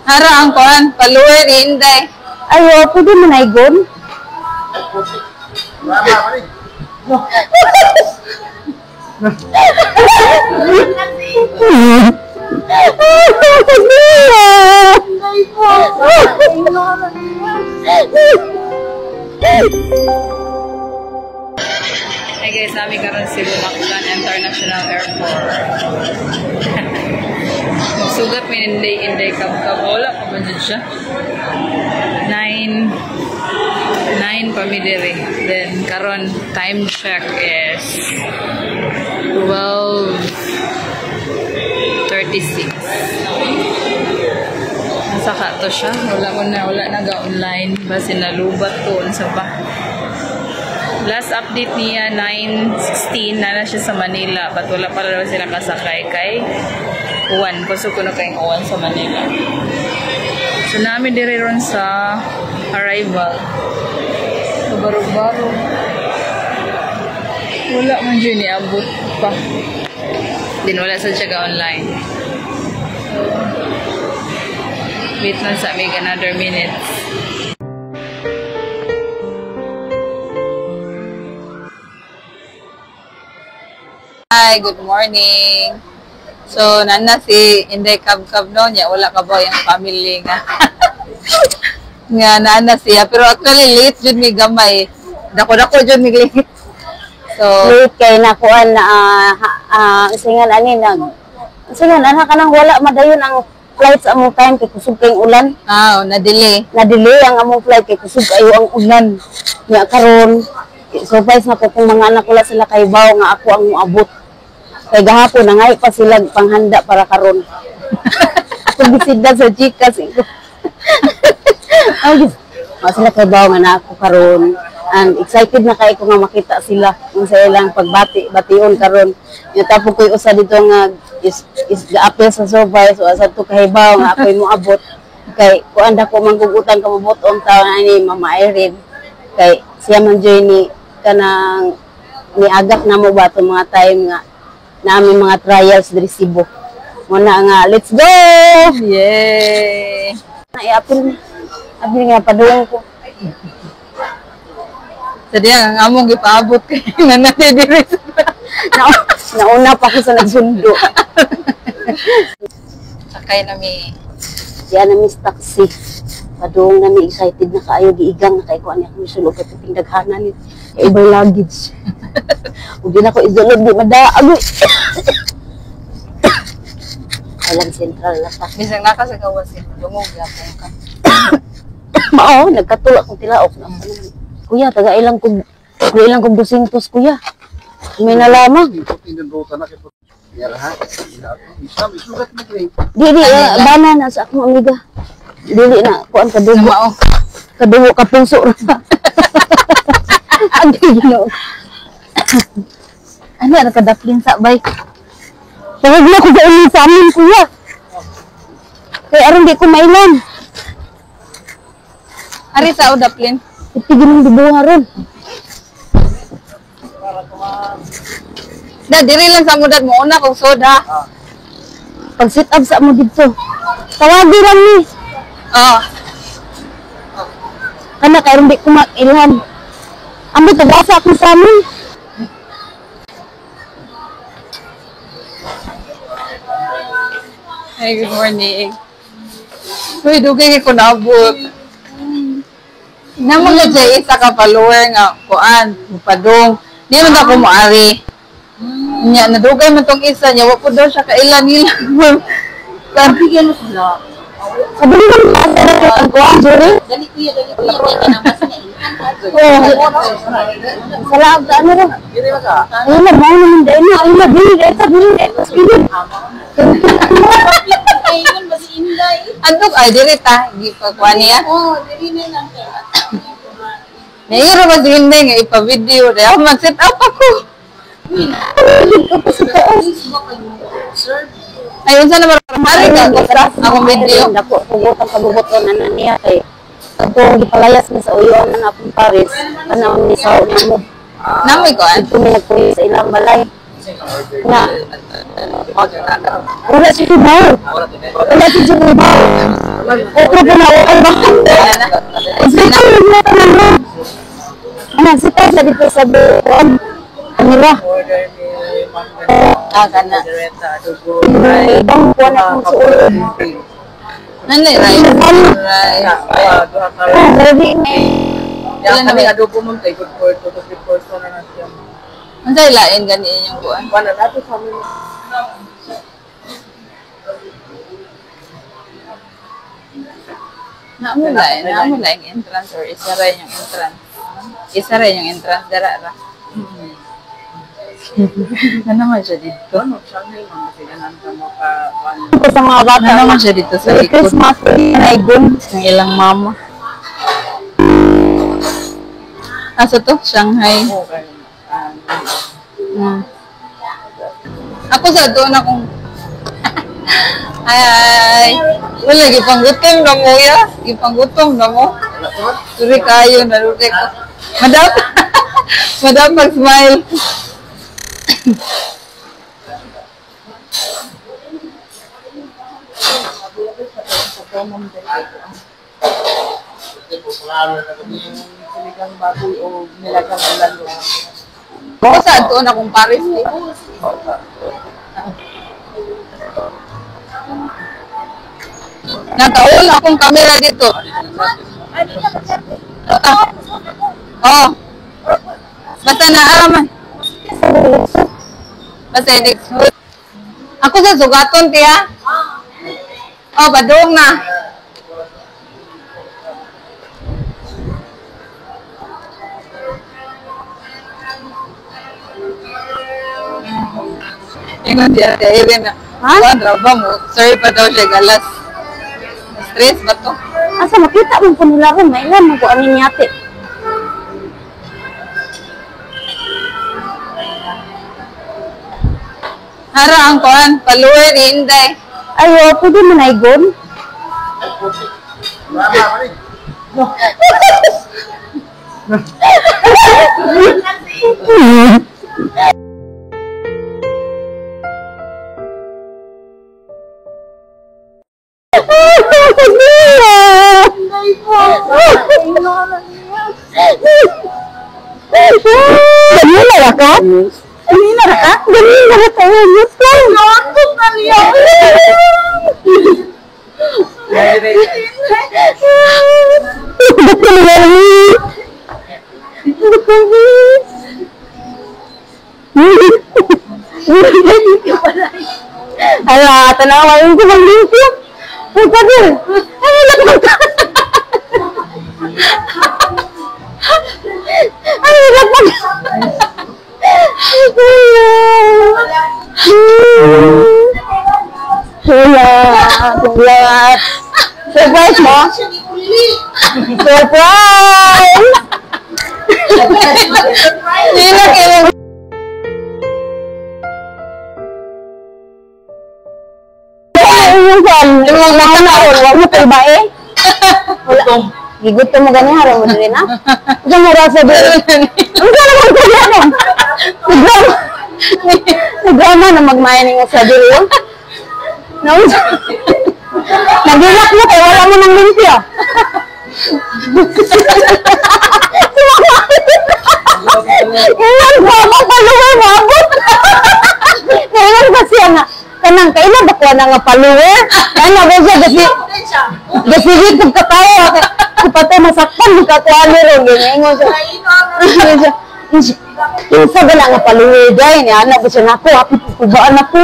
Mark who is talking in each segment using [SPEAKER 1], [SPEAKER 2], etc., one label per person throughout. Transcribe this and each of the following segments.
[SPEAKER 1] Hara ang kuan, follower ni Inday.
[SPEAKER 2] Ayo, pwede mo na igon?
[SPEAKER 1] Hi guys, nami karon Cebu Mactan International Airport. Sugat mi Inday Inday Kabkab. Wala pa ba dyan siya? 9 pa mi diri. Then karon time check is 12:36. Nasa ka to siya? Wala ko na, wala na ga online. Basta nalubat ko unsa pa. Last update niya, 9:16 na na siya sa Manila. But wala pa daw sila kasakay kay uwan. Kusog kuno kayong uwan sa Manila. So namin diri ron sa arrival. So baro-baro. Wala man dyan niabot pa. Din wala sa siya online. So, wait lang sa amig another minutes. Hi, good morning. So, nana si Inday Kabkab no niya, wala ka ba yung family nga. Nga nana siya, pero actually late jud mi gamay. Dako-dako jud mi late. So,
[SPEAKER 2] late kay nakuan na singan ani nag. Singan ana kanang wala madayon ang flight sa among time kay kusog kay ulan.
[SPEAKER 1] Ah, na-delay.
[SPEAKER 2] Na-delay ang among flight kay kusog ayo ang ulan. Nya karon surprise na ko kung mga anak wala sila kay baw nga ako ang moabot. Kay gahapon nangay pa sila panghanda para karon. Ako gisidda sa Gcash ko. Ay, sila kay baw nga na ako karon. And excited na kay ko nga makita sila kung sa ilang pagbati bation karon. Nya tapos koy usa dito nga is gaapil sa surprise o asa to kahibaw nga ako'y moabot. Kay kuan dako manggugutan ka mobuton taon ani Mama Irene. Kay siya man joy ni kanang niagak na mo ba itong mga time nga namin mga trials diri Cebu. Muna nga, let's go!
[SPEAKER 1] Yay!
[SPEAKER 2] Ay, apil nga padung ko.
[SPEAKER 1] Sa diya, ang among gipaabot kay nga natin diri.
[SPEAKER 2] Nauna pa ko sa nagsundo.
[SPEAKER 1] Sakay na mi.
[SPEAKER 2] Diya na mi sa taxi. Padung na mi, excited na kaayo, giigang na kay ko ani akong sulod kay puting daghanan ni ibang luggage. Ug di na ko isulod di madaag. Alam sentral la pa.
[SPEAKER 1] Bisag naka sa gawas eh, dungog gyapon ka.
[SPEAKER 2] Mao nagkatulak kong tilaok na. Kuya, taga ilang kog 200 kuya. May nalamang. Di di bana na sa akong amiga. Dili na kuan kadugo. Kadugo ka puso ra. Agi Ginoo.
[SPEAKER 1] Ano ra kadaplin sa bay?
[SPEAKER 2] Tawag na ko sa inyo sa amin kuya. Kay aron di ko mailan.
[SPEAKER 1] Ari sa udaplin.
[SPEAKER 2] Itigin ang dubuha ron.
[SPEAKER 1] Da diri lang sa mudad mo una kog soda.
[SPEAKER 2] Pag sit up sa mo didto. Tawagi lang ni.
[SPEAKER 1] Oh.
[SPEAKER 2] Kana kay aron di ko mailhan. Ambot nagasa ako sa amin.
[SPEAKER 1] Hey, good morning. Uy, dugay ko naabot. Namang na siya isa ka follower nga kuan, padung. Di man ako moari. Nya nadugay man tong isa niya, wa po daw siya kailan nila.
[SPEAKER 2] Bigyan mo sila. Sabi ko ang kuan, sorry.
[SPEAKER 3] Dali kuya, dali kuya kay kanang mas nga ilhan.
[SPEAKER 2] Oh. Sa laag ka ano ro? Ay na mao naman dai na, ay na dili dai sa dili dai sa dili.
[SPEAKER 3] Ayun ba si Inday?
[SPEAKER 1] Antok ay diri ta, gipakuan niya.
[SPEAKER 3] Oh, dili na lang kay.
[SPEAKER 1] Nairo ba si Inday nga ipa-video dai ako mag-set up ako. Ay unsa na mari ka akong video.
[SPEAKER 2] Dako pugutan pagubuton ana niya kay kadtong gipalayas ni sa uyon na akong Paris kana ni sa namo.
[SPEAKER 1] Namoy kuan.
[SPEAKER 2] Ito mi nagpuyo sa ilang balay. Na wala si Kibaw. Wala si Kibaw. Otro po na ay ba? Ano, sita sa dito sa buwan. Kanila.
[SPEAKER 1] Ah, kana.
[SPEAKER 2] Ibang buwan akong suot.
[SPEAKER 1] Nanay, rice. Rice.
[SPEAKER 2] Grabe.
[SPEAKER 1] Wala na ba?
[SPEAKER 3] Adobo mo tayo, good for 2 to 3 person na natin.
[SPEAKER 1] Ang sa'yo lain gani inyong buwan.
[SPEAKER 3] Wala natin sa amin.
[SPEAKER 1] Naamo lain entrance or isa ra yung entrance. Isa ra yung entrance dara ra. Ano man siya dito?
[SPEAKER 3] Ano, Shanghai man kasi ganan ka mo ka
[SPEAKER 2] Ko sa mga bata.
[SPEAKER 1] Ano man siya dito sa
[SPEAKER 2] Merry
[SPEAKER 1] likod
[SPEAKER 2] Christmas. Ay, gun.
[SPEAKER 1] ng ilang mama. Asa to? Shanghai.
[SPEAKER 3] Okay.
[SPEAKER 1] Ako sa doon akong ay, ay. Wala, gipanggutom na mo ya. Gipanggutom na mo. Turi kayo, naluti ko. Madam, madam mag-smile.
[SPEAKER 3] Sinigang baboy o nilagang ulan.
[SPEAKER 1] Ako sa doon akong Paris. Eh. Nakaul akong kamera dito. Ah. Oh. Basta naaraman. Basta next. Ako sa sugaton tiya. Oh, padung na. Ingon di Ate Irene na. Ha? Kuan ra ba mo? Sorry pa daw siya galas. Stress ba to?
[SPEAKER 2] Asa makita mo po nila ron, mailan mo ko anin yate.
[SPEAKER 1] Hara ang kuan, paluwe ni Inday.
[SPEAKER 2] Ayo, pwede mo na igon. Ganina ra ka? Ganina ra ka? Ganina ra ka? Diyos ko!
[SPEAKER 3] Nakot na niya!
[SPEAKER 2] Ala, tanawa yung kumang limpyo. Ang pader. Ay, lakbang ka. Ay, lakbang. Kuya, kuya. Surprise mo? Surprise!
[SPEAKER 1] Sino kayo?
[SPEAKER 2] Ay, yung kwan, yung mga naon, wag mo tayo ba eh? Wala. Gigutom mo gani, haraw mo din ah. Diyan mo rasa din. Ang gana mo kuya no? Nagdrama. Nagdrama na magmayaning sa diri. No? Nagilak mo kay wala mo nang limpyo. Ilan ba ako paluwe mabot? Ilan ba siya nga? Kanang kailan ba kuha na nga paluwe? Ano ba siya? Gasigi kung katawa. Kung patay masaktan, magkakuha ni ron. Ganyan siya. Kinsa ba na nga paluwe day? Ni anak ba siya nako? Happy kubaan ako.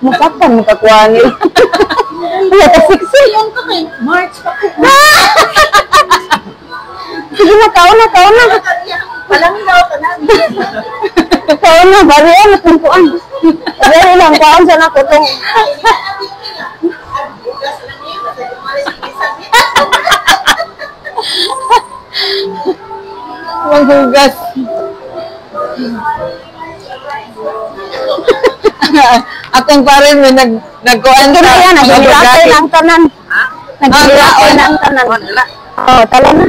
[SPEAKER 2] Masaktan, magkakuha ni. Wala ka siksi.
[SPEAKER 3] March pa ko.
[SPEAKER 2] Sige na, kaon na, kaon na.
[SPEAKER 3] Walang daw ka na.
[SPEAKER 2] Kaon na, bari ano, tumpuan. Bari lang, kaon sa nako tong.
[SPEAKER 1] Maghugas. Akong parin may nagkuan
[SPEAKER 2] Ito na yan, naghihilatay na ang tanan. Naghihilatay na ang tanan. Oo, tala na.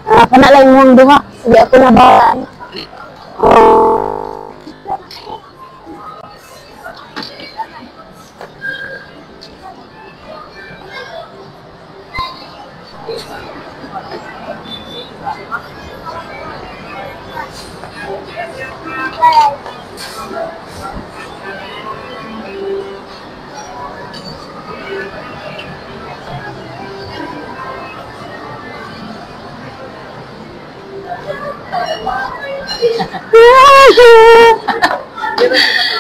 [SPEAKER 2] Ah, kana lang imong duha. Sige, ako na ba? Oh.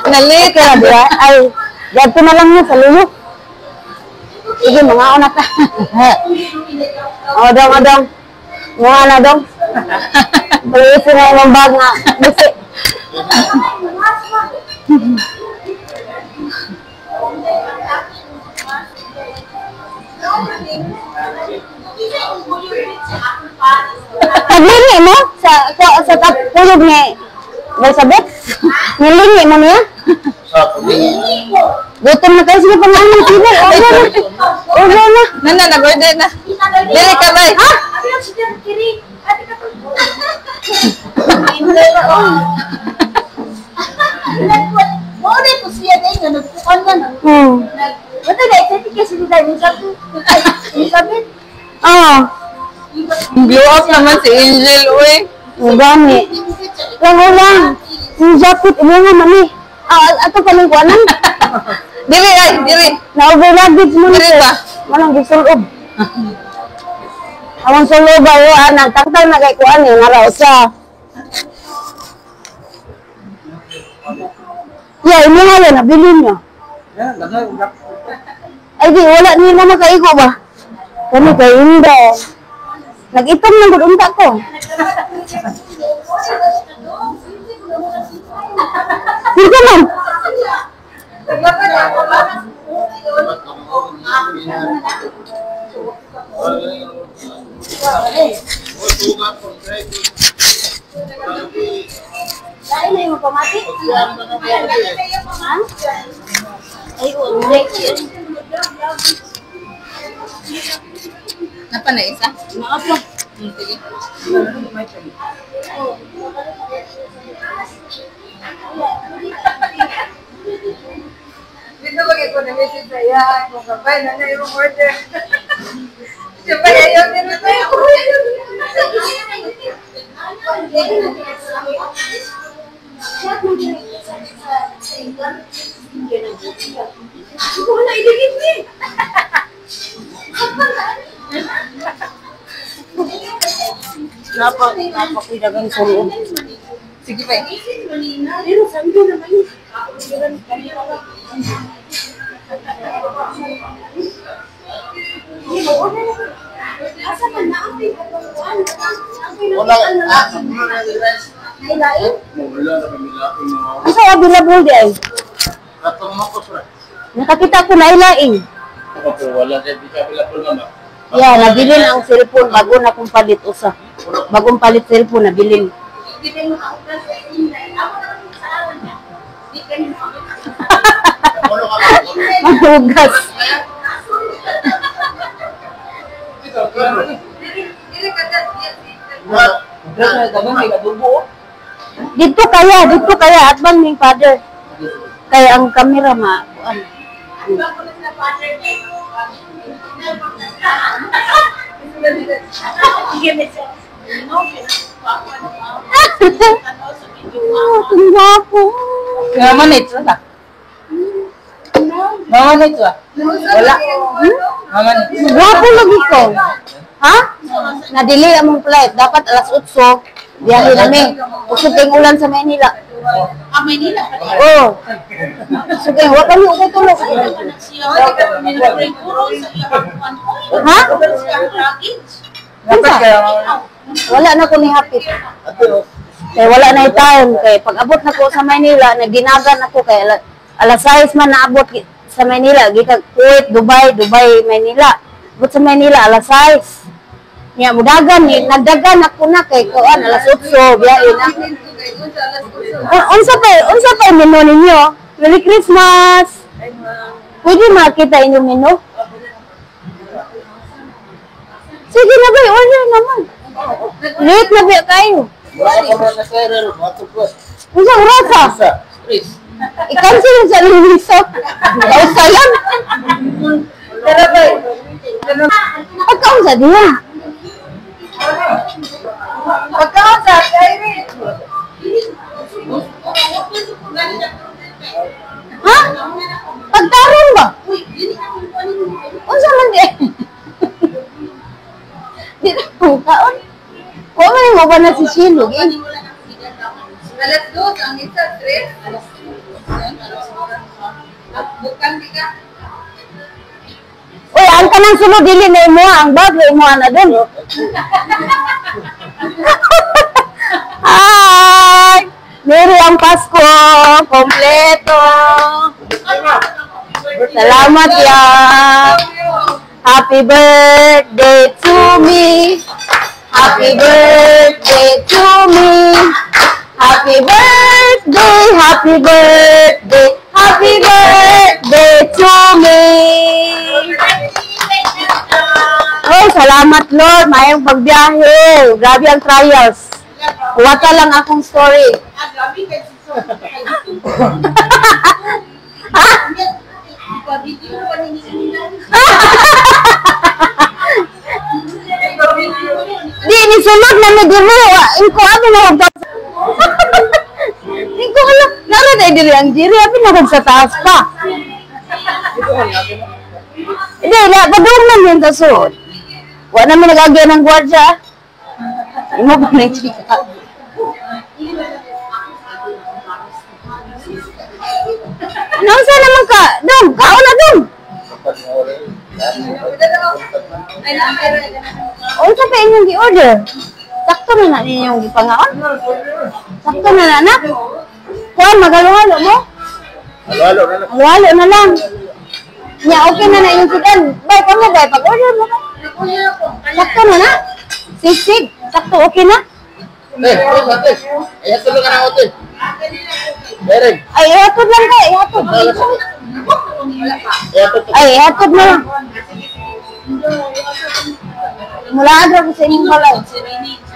[SPEAKER 2] Nalate ka na diba? Ay, ganito na lang yun sa lulo. Sige, mga una ta. O, dong, o, dong. Mga na, dong. Pag-iisip na yung bag nga. Bisi. Naglingi mo? Sa pulog ni Elizabeth? Nilingi mo niya? Gutom na kayo. Sige, pangalan. Sige, order na. Order na.
[SPEAKER 1] Nana, nag-order na. Dili ka ba?
[SPEAKER 2] Ha?
[SPEAKER 3] Mo ko siya na nga nagkuan na. Wala na excited kasi nila Elizabeth.
[SPEAKER 2] Oo.
[SPEAKER 1] Blow up naman si Angel, uy.
[SPEAKER 2] Gani. Lang lang. Yung jacket, imo nga mami. Ah, ato pa ning kuanan.
[SPEAKER 1] Dili ay, dili.
[SPEAKER 2] Na over luggage mo
[SPEAKER 1] Dili ba?
[SPEAKER 2] Manang gisulob. Among sulob ba yo ah, nagtangtang na kay kuan ni nara usa. Ya, imo nga yan, nabili niyo. Ay di, wala niyo na makaigo ba? Kani kay Inda. Nag-itom lang gud unta ko. Sige man. Lain na yung pamati. Ha? Ay, uli.
[SPEAKER 1] Napa na isa?
[SPEAKER 2] Maapa.
[SPEAKER 1] Sige. Dito ba ko na message sa iya kung kapay na na yung order. Siyempre, ayaw din na tayo.
[SPEAKER 2] Napa, napa ko'y dagang sulob.
[SPEAKER 1] Sige pa.
[SPEAKER 3] Pero sabi ko naman yun.
[SPEAKER 4] Wala.
[SPEAKER 2] Asa available di ay? Nakakita ko na ilaing.
[SPEAKER 4] Wala di ka available mama.
[SPEAKER 2] Yeah, nabilin ang cellphone bago na kong palit usa. Bagong palit cellphone nabilin. Mahugas. Dito kaya at bang ning father. Kaya ang camera ma kuan. Oh, ko.
[SPEAKER 1] Mama na ito ba? Mama na ito ah. Wala. Mama na ito.
[SPEAKER 2] Gwapo lagi ko. Ha? Na-delay among flight. Dapat alas 8. Biyahe nami. Usog kayong ulan sa Maynila.
[SPEAKER 3] Ah, Maynila pa rin.
[SPEAKER 2] Oo. Usog kayong. Wa kami usog tulog. Ha?
[SPEAKER 1] Dapat kaya
[SPEAKER 2] Wala na ko ni hapit. Kay wala na time. Kay pag abot na ko sa Maynila, nagdinagan ako kay alas 6 man naabot sa Maynila. Gikan Kuwait, Dubai, Dubai, Maynila. Abot sa Maynila alas 6. Nya mudagan ni nagdagan ako na kay kuan alas 8 biyahe na. Unsa pa menu ninyo? Merry Christmas. Pwede makita inyong menu? Sige na ba, order naman. Late na ba kayo?
[SPEAKER 4] Wala pa na sa error, matugos.
[SPEAKER 2] Unsa orasa?
[SPEAKER 4] Isa, stress.
[SPEAKER 2] I-cancel sa Luisa. Kausa lang.
[SPEAKER 3] Tara ba?
[SPEAKER 2] Pagkaon sa diha.
[SPEAKER 3] Pagkaon sa Irene.
[SPEAKER 2] Ha? Pagtaron ba? Unsa man di? Di na ko kaon. Wa man mo ba na si Shilo eh.
[SPEAKER 1] 2:00 ang isa, 3. Bukan di ka.
[SPEAKER 2] Uy, ang kanang sulod dili na imo ang bag na imo na dun. Hi! Merry ang Pasko! Kompleto! Salamat ya! Happy birthday to me! Happy birthday to me! Happy birthday! Happy birthday! Happy birthday to me! Oh, salamat Lord. Mayong pagbiyahe. Grabe ang trials. Wata lang akong story. Di, nisulod na mi diri. Inko abi na hog. Inko ala, nara na diri ang diri abi na hog sa taas pa. Hindi, na padung man yun sa sulod. Wa na mi nag-agya ng gwardiya. Imo pa na chika. Ano sa naman ka? Dong, kaon na dong. Unsa pa inyong gi-order? Sakto na na ninyong gipangaon? Sakto na na na? Kuan, maghalo-halo mo?
[SPEAKER 4] Halo-halo na lang.
[SPEAKER 2] Halo-halo na lang. Nya, okay na na inyong sudan. Bay, kamo bay, pag-order mo ba? Sakto na na? Sisig, sakto okay na?
[SPEAKER 4] Eh, ate. Ay, hatulog ka na hotel. Derek.
[SPEAKER 2] Ay, ihatod lang ka, ihatod. Ay, ihatod na lang. Mula adra ko sa inyong balay.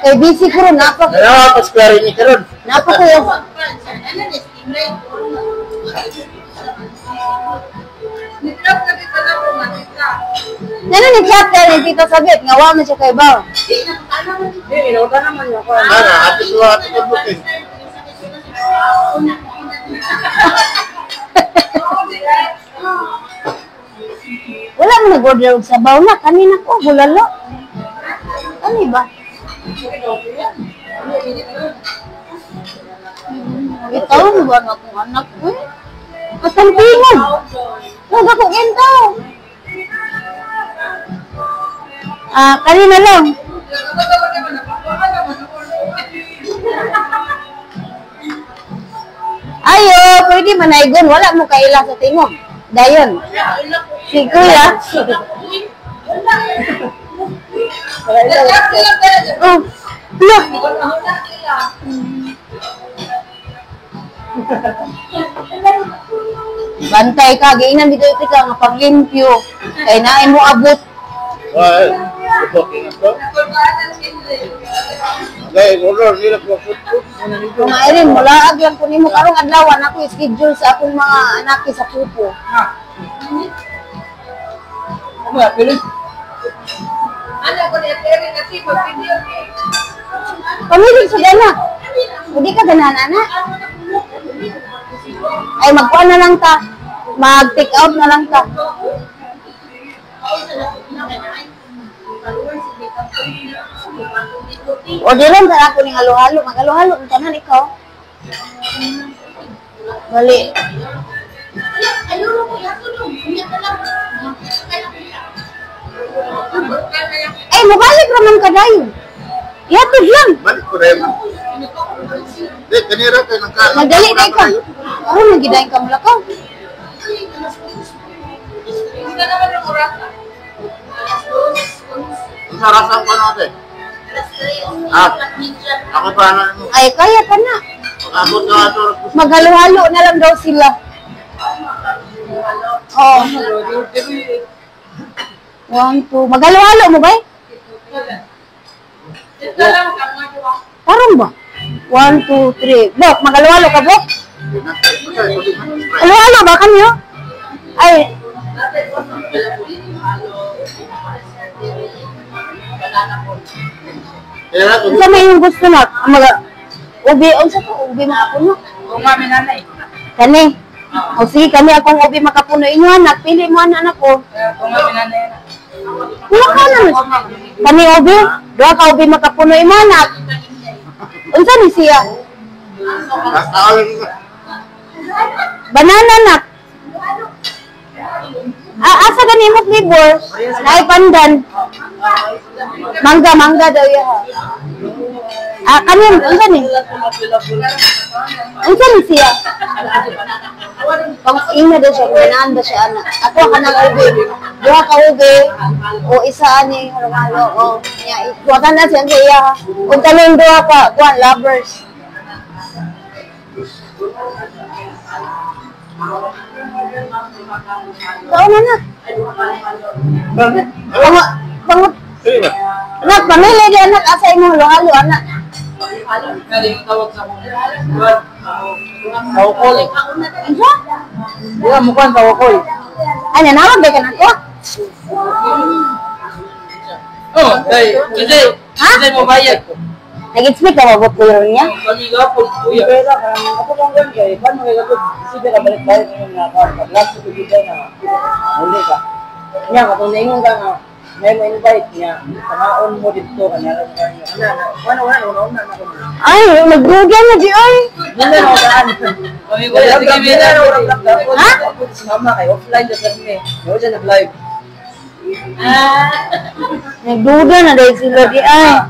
[SPEAKER 2] Kay busy ko ron, napa.
[SPEAKER 4] Kaya pa-square ni karon.
[SPEAKER 2] Napa ko yung... Nano ni chat kay ni Tita Sabit, nga wa man siya kay Bao.
[SPEAKER 4] Ana, ate ko ate ko booking.
[SPEAKER 2] Wala mo nag-order og sabaw na kanina ko bulalo. Ano ba? Ikaw mo ba na akong anak ko eh? Masampingan! Huwag ako gintaw! Ah, kanina lang. Ayo, pwede manaygon. Wala mo kaila sa tingog. Dayon. Si Kuya. Oh, look. Bantay ka, giinan dito ito ka nga paglimpyo. Kay naay mo abot. Kung Irene, mulaag lang ko nimo karong adlaw ako schedule sa akong mga anaki sa kupo. Pamilig sa gana. Hindi ka ganahan, anak. Ay, magkuha na lang ta. Mag-take out na lang ta. Orderan sa ako ning halo-halo. Mag-halo-halo. Ang tanan ikaw. Bali. Ay, mabalik raman ka dayon. Ihatod lang.
[SPEAKER 4] Balik ko rin. Di, kanira kayo nang ka.
[SPEAKER 2] Madali na ikaw. Karon nagidayon ka mula ka.
[SPEAKER 4] Sa rasa ko na ate. Ah, ako pa na.
[SPEAKER 2] Ay, kaya ka na. Maghalo-halo na lang daw sila. Oh. 1, 2. Maghalo-halo mo ba? Parang ba? 1, 2, 3. Bok, magalo-halo ka, Bok? Halo-halo ba kanyo? Ay. Unsa may imong gusto na? Mga ubi, unsa to? Ubi makapuno?
[SPEAKER 1] Oo nga, may nanay.
[SPEAKER 2] Kani? O sige, kami akong ubi makapuno. Inyo anak, pili mo anak ko.
[SPEAKER 1] Oo nga, may nanay.
[SPEAKER 2] Wala ka na. Kani ubi? Duha ka ubi makapuno imo anak. Unsa ni siya? Banana nak. Ah, asa gani mo flavor? Naay pandan. Mangga, mangga daw ya. Ah, kani unsa ni? Unsa ni siya? Pang ina daw siya, banana ba siya ana? Ako kanang ubi. Duha ka ubi o isa ani halo-halo o nya kuha na siya sa iya. Ug kanang duha ka kuan lovers. Kaon na nak. Bangot. Anak, pamili di anak asa imong halo-halo anak.
[SPEAKER 4] Tawakol.
[SPEAKER 2] Unsa?
[SPEAKER 4] Buka mukuan tawakol.
[SPEAKER 2] Ay, nanawag ba ka nako?
[SPEAKER 4] Oh, dai, kasi, kasi mo bayad.
[SPEAKER 2] Nag-expect ka mabot ko yun niya?
[SPEAKER 4] Kami gapon, kuya. Pera, karang ako kang ganyan kay, paano kay gapon? Isipin ka balik-balik ngayon nga ka, pag-last ko dito na, muli ka. Niya, katong naingon ka nga, may ma-invite niya, pangaon mo dito, kanya lang niya. Ano, wala, wala, wala, wala.
[SPEAKER 2] Ay, nagdugan na di ay.
[SPEAKER 4] Wala na, wala. Kami kuya, sige, wala na, wala.
[SPEAKER 2] Ha?
[SPEAKER 4] Si mama kay offline na sir ni. Wala siya nag-live.
[SPEAKER 2] Nagduda na dahil sila di ay.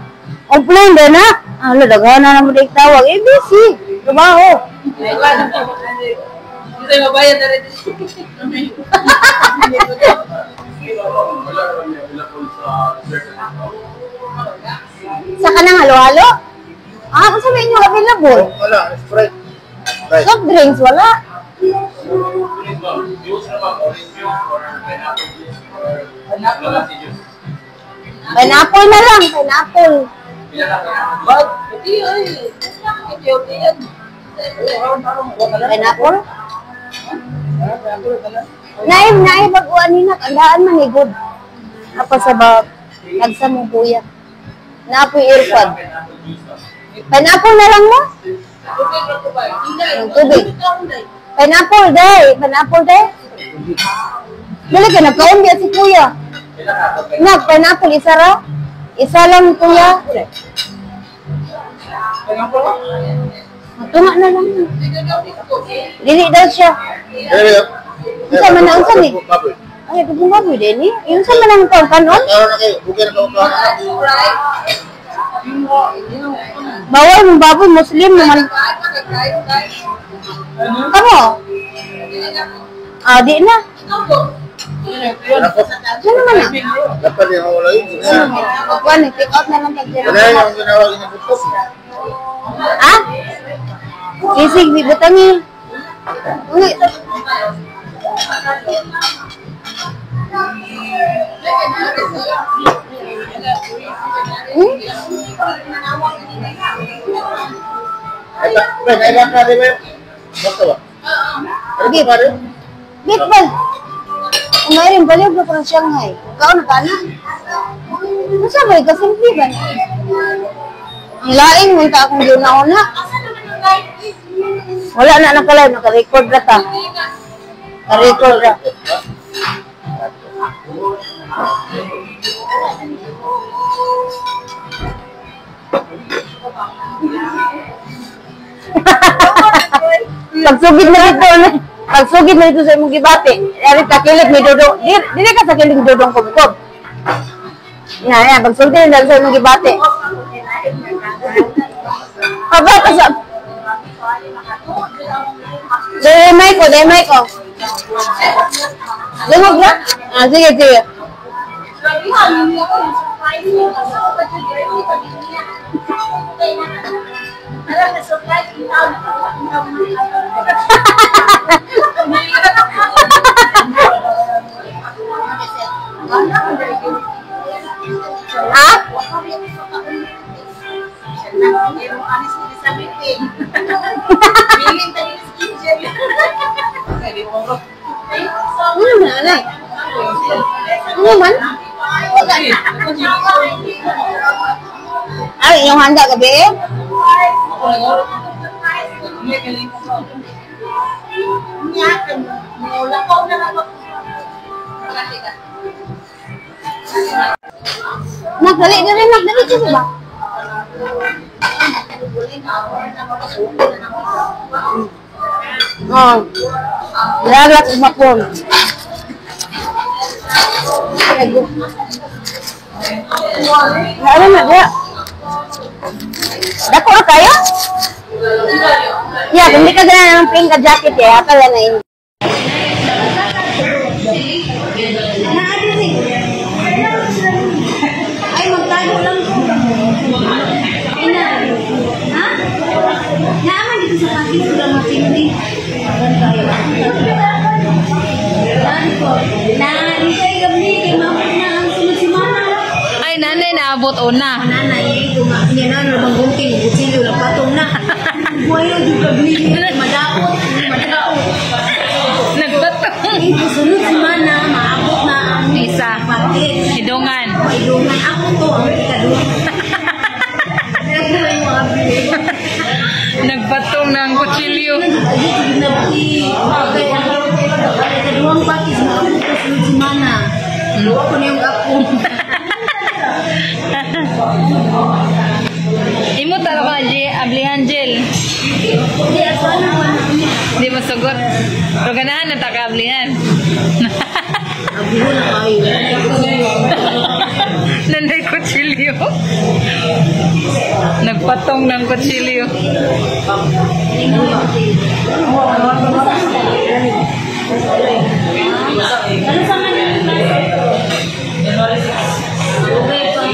[SPEAKER 2] Offline ba na? Ano, daghan na naman dahil tawag. Eh, busy. Trabaho.
[SPEAKER 1] Hindi tayo mabayad na rin.
[SPEAKER 2] Sa kanang halo-halo? Ah, kung sabihin nyo available?
[SPEAKER 4] Wala, Sprite.
[SPEAKER 2] Soft drinks, wala. Pineapple na lang, pineapple. Pineapple? Naib, naib, baguan ni nak, andaan man ni good. Apa sa ba, nagsa mo kuya. Naapoy earpod. Pineapple na lang mo? Ang tubig. Pineapple, day. Pineapple, day. Dali ka, nagkaon biya si kuya. Nak, pineapple, isa ra? Isa lang, kuya. Tunga na lang. Dili daw siya. Unsa man na, unsa ni? Ay, dugong baboy din ni. Unsa man ang kanon? Bawal mong baboy, Muslim naman. Kamo? Ah, di na. Ano naman na? Pagkuhan, take out na lang. Ah? Sisig, bibutang eh. Uy. Hmm? Beef. Beef ba? Mayroon baliw ba parang Shanghai? Ikaw na ka na? Masa ba? Kasimple ba na? Ang laing mo ita akong ginauna. Wala na naka-live. Naka-record na ta. Naka-record na. Pagsugid na dito. Pagsugid na dito sa imong gibati. Ari ta kilit may dudong. Dili ka sa kiling dudong kubkob. Na yan, pagsugid na dito sa imong gibati. Aba ka sa Demay ko, demay ko. Dungog na? Ah, sige, sige. Ha?
[SPEAKER 3] Anis Elizabeth eh. Bilin tayo ni Angel.
[SPEAKER 2] Ano man, anay? Ano man? Ay, inyong handa gabi eh? Nagdali na rin, nagdali ka ba? Oh. Laglag umakon. Ano na dia? Dako na kayo? Ya, kung di ka ganyan ng pink ka jacket eh, akala na ini.
[SPEAKER 5] Ay, magtago lang ko. Ina. Ha? Naaman dito sa package ko lang matindi. Ganda kayo. Na, dito ay gabi, kay mabot na ang sunod si Mama.
[SPEAKER 1] Ay, nanay, naabot una.
[SPEAKER 5] Nanay, kung niya na, ano bang gunting, kutsilyo, lang patong na. Buhay na, di gabi, madaot, madaot.
[SPEAKER 1] Nagbatong.
[SPEAKER 5] Ito, sunod si Mana, maabot na ang
[SPEAKER 1] Isa.
[SPEAKER 5] package.
[SPEAKER 1] Idungan.
[SPEAKER 5] Mailungan ako to, ang ikaduha. Nagbuhay mo, abi.
[SPEAKER 1] Nagbatong ng kutsilyo.
[SPEAKER 5] Kaduhang package maabot ko sunod si Mana. Duwa ko na yung ako.
[SPEAKER 1] Imo talaga, Ablihan Jel.
[SPEAKER 5] Hindi, aso ano man.
[SPEAKER 1] Hindi masugot. Pero ganahan na taka ablihan.
[SPEAKER 5] Abiho na kayo.
[SPEAKER 1] Nanay kutsilyo. Nagpatong ng kutsilyo.
[SPEAKER 5] Ano sa man yung klase? Okay pa.